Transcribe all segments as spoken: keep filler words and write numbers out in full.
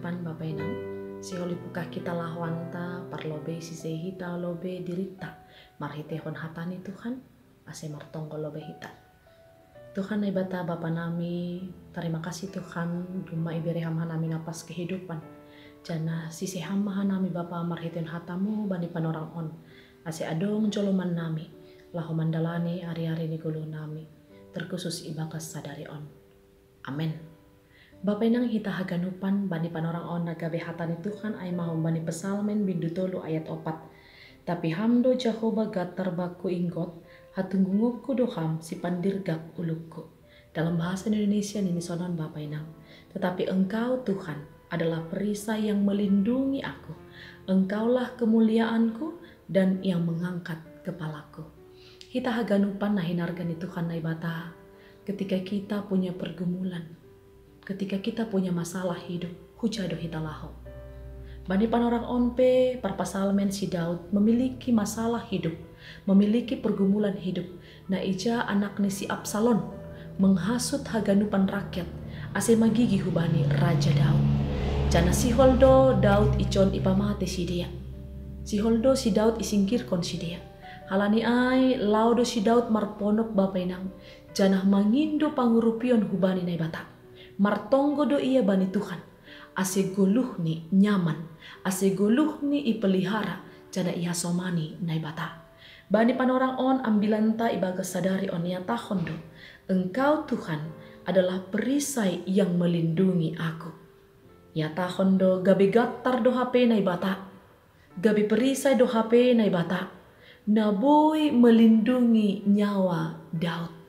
Pan Bapa Inang, sihol ipukah kita laho-Anta parlobei sise hita lobei dirita, marhitehon hata ni Tuhan, ase martonggo lobei hita. Tuhan Naibata Bapa nami, tarima kasih Tuhan, dumma ibere Ham hanami napas kehidupan. Janah sise Ham ma hanami Bapa marhitehon hata-Mu bani panorang on, ase adong joloman nami, laho mandalani ari-ari ni goluh nami, terkhusus ibagas sadari on. Amen. Bapa Inang hita haganupan, bani panorang on na gabe hata ni Tuhan ai ma humbani Psalmen bindu tolu ayat opat. Tapi Ham do Jahowa gantar bakku, inggot, hatunggungonku do Ham, sipandirgak ulungku. Dalam bahasa Indonesia nini sonon Bapa Inang, tetapi Engkau Tuhan adalah perisai yang melindungi aku. Engkaulah kemuliaanku dan yang mengangkat kepalaku. Hita haganupan na hinarga ni Tuhan Naibata, ketika kita punya pergumulan, ketika kita punya masalah hidup, huja do hita laho. Bani panorang on pe parpasalmen si Daud memiliki masalah hidup, memiliki pergumulan hidup. Na ija anak ni si Absalom menghasut haganupan rakyat, ase magigi hubani Raja Daud. Janah sihol do Daud ijon ipamate sidea. Sihol do si Daud isingkirkon sidea. Halani ai laho do si Daud marponop Bapa Inang, janah mangindo pangurupion hubani Naibata. Martonggo do ia bani Tuhan, ase goluhni nyaman, ase goluhni ipelihara, janah ihasomani Naibata. Bani panorang on ambilanta ibagas sadari on ihatahon do, Engkau Tuhan adalah perisai yang melindungi aku. Ihatahon do gabe gantar do hape Naibata, gabe perisai do hape Naibata, na boi melindungi nyawa Daud.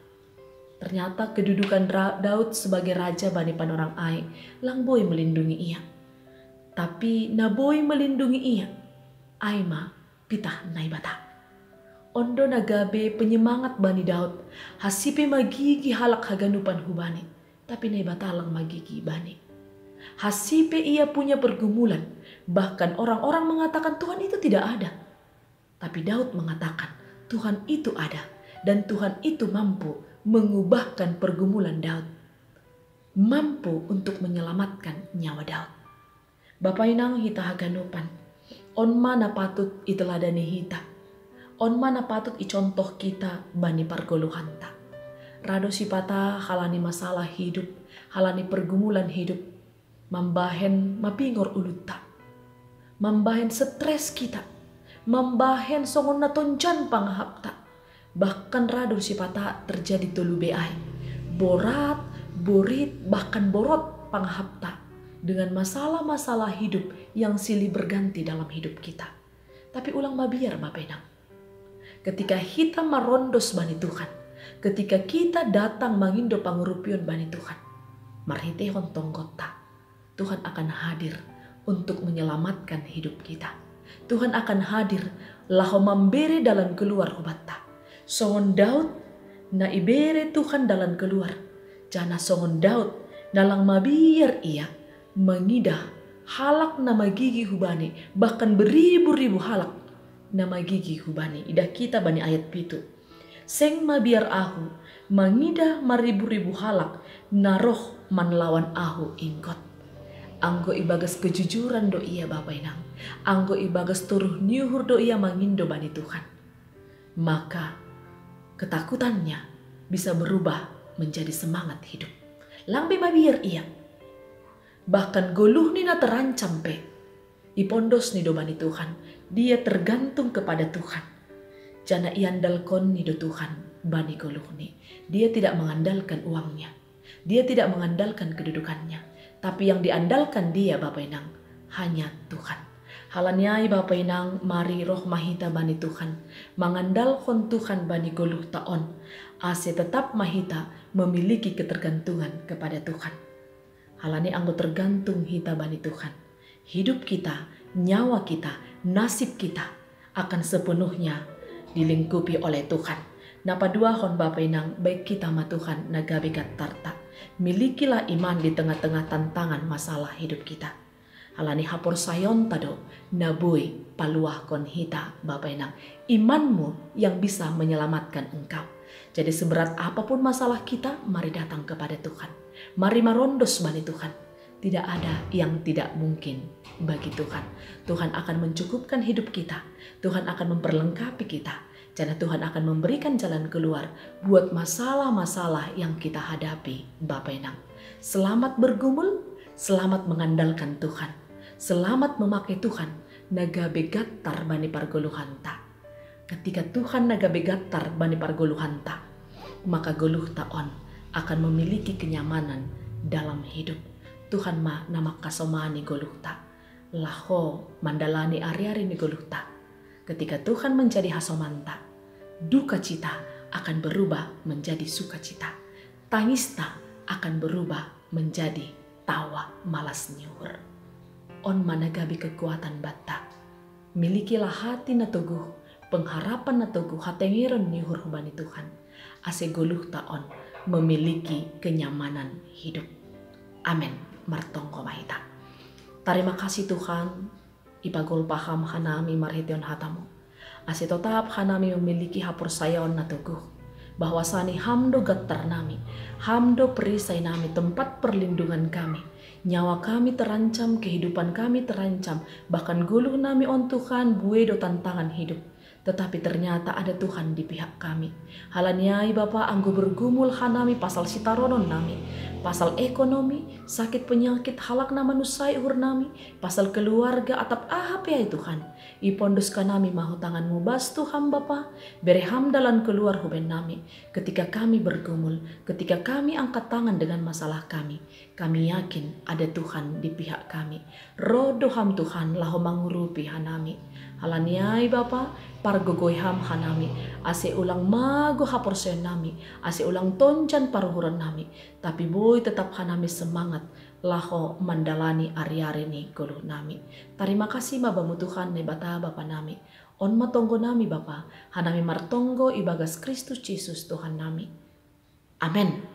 Ternyata kedudukan Ra- Daud sebagai raja bani panorang ai lang boi melindungi ia. Tapi na boi melindungi ia, ai ma pitah Naibata. On do na gabe penyemangat bani Daud, hasipe magigi halak haganupan hubani, tapi Naibata lang magigi bani. Hasipe ia punya pergumulan, bahkan orang-orang mengatakan Tuhan itu tidak ada. Tapi Daud mengatakan, Tuhan itu ada, dan Tuhan itu mampu mengubahkan pergumulan Daud. Mampu untuk menyelamatkan nyawa Daud. Bapa Inang hita haganupan, on ma na patut iteladani hita. On ma na patut icontoh kita bani pargoluhanta. Ra do sipata halani masalah hidup, halani pergumulan hidup, mambahen mapingor ulunta, mambahen stres kita, mambahen songon na tonjan pangahapta. Bahkan ra do sipata terjadi tolu be ai. Borat, borit, bahkan borot pangahapta dengan masalah-masalah hidup yang silih berganti dalam hidup kita. Tapi ulang mabiar Bapa Inang. Ketika hita marondos bani Tuhan, ketika kita datang mangindo pangurupion bani Tuhan, marhitehon tonggotta, Tuhan akan hadir untuk menyelamatkan hidup kita. Tuhan akan hadir laho mambere dalan keluar hubanta. Songon Daud na ibere Tuhan dalan keluar, janah songon Daud na lang mabiar ia mangidah halak na magigi hubani, bahkan beribu-ribu halak na magigi hubani. Idah kita bani ayat pitu. Seng mabiar ahu mangidah maribu-ribu halak na roh manlawan ahu, inggot. Anggo ibagas kejujuran do ia Bapa Inang, anggo ibagas toruh ni uhur do ia mangindo bani Tuhan, maka ketakutannya bisa berubah menjadi semangat hidup. Lang be mabiar ia. Bahkan goluhni na terancam pe, ipondosni do bani Tuhan. Dia tergantung kepada Tuhan. Janah iandalkonni do Tuhan bani goluhni. Dia tidak mengandalkan uangnya. Dia tidak mengandalkan kedudukannya. Tapi yang diandalkan dia, Bapa Inang, hanya Tuhan. Halani ai Bapa Inang, mari roh ma hita bani Tuhan, mangandalkon Tuhan bani goluhta on, ase tetap ma hita memiliki ketergantungan kepada Tuhan. Halani anggo tergantung hita bani Tuhan, hidup kita, nyawa kita, nasib kita akan sepenuhnya dilingkupi oleh Tuhan. Na paduahon Bapa Inang, baik kita ma Tuhan na gabe gantarta. Milikilah iman di tengah-tengah tantangan masalah hidup kita. Halani haporsayaonta do na boi paluahkon hita Bapa Inang. Imanmu yang bisa menyelamatkan engkau. Jadi seberat apapun masalah kita, mari datang kepada Tuhan. Mari marondos bani Tuhan. Tidak ada yang tidak mungkin bagi Tuhan. Tuhan akan mencukupkan hidup kita. Tuhan akan memperlengkapi kita. Karena Tuhan akan memberikan jalan keluar buat masalah-masalah yang kita hadapi, Bapa Inang. Selamat bergumul, selamat mengandalkan Tuhan. Selamat memakai Tuhan, na gabe gattar bani pargoluhanta. Ketika Tuhan na gabe gattar bani pargoluhanta, maka goluhta on akan memiliki kenyamanan dalam hidup. Tuhan ma na mangkasomani goluhta, laho mandalani ari-ari ni goluhta. Ketika Tuhan menjadi hasomanta, duka cita akan berubah menjadi sukacita. Tangista akan berubah menjadi tawa malas ni uhur. On ma na gabe kekuatan banta. Milikilah hati na toguh, pengharapan na toguh, hatengeron ni uhur hubani Tuhan, ase goluhta on memiliki kenyamanan hidup. Amen. Martonggo ma hita. Tarima kasih Tuhan, ipagolpa Ham hanami marhiteon hata-Mu, ase totap hanami memiliki haporsayaon na toguh, bahwasani Ham do gattar nami, Ham do perisai nami, tempat perlindungan kami. Nyawa kami terancam, kehidupan kami terancam, bahkan goluh nami on Tuhan buei do tantangan hidup. Tetapi ternyata ada Tuhan di pihak kami. Halani ai Bapa, anggo bergumul hanami pasal sitaronon nami, pasal ekonomi, sakit penyakit, halak na manunsai uhur nami, pasal keluarga atap aha pe ai Tuhan, ipondos hanami ma hu tangan-Mu. Bastu Ham Bapa, bere Ham dalan keluar hubaen nami. Ketika kami bergumul, ketika kami angkat tangan dengan masalah kami, kami yakin ada Tuhan di pihak kami. Roh do Ham Tuhan laho mangurupi hanami. Halani ai Bapa, pargogoi Ham hanami, ase ulang mago haporsayaon nami, ase ulang tonjan paruhuron nami, tapi boi tetap hanami semangat laho mandalani ari-ari ni goluh nami. Tarima kasih ma Bamu Tuhan Naibata Bapa nami. On ma tonggo nami Bapa, hanami martonggo ibagas Kristus Jesus Tuhan nami. Amen.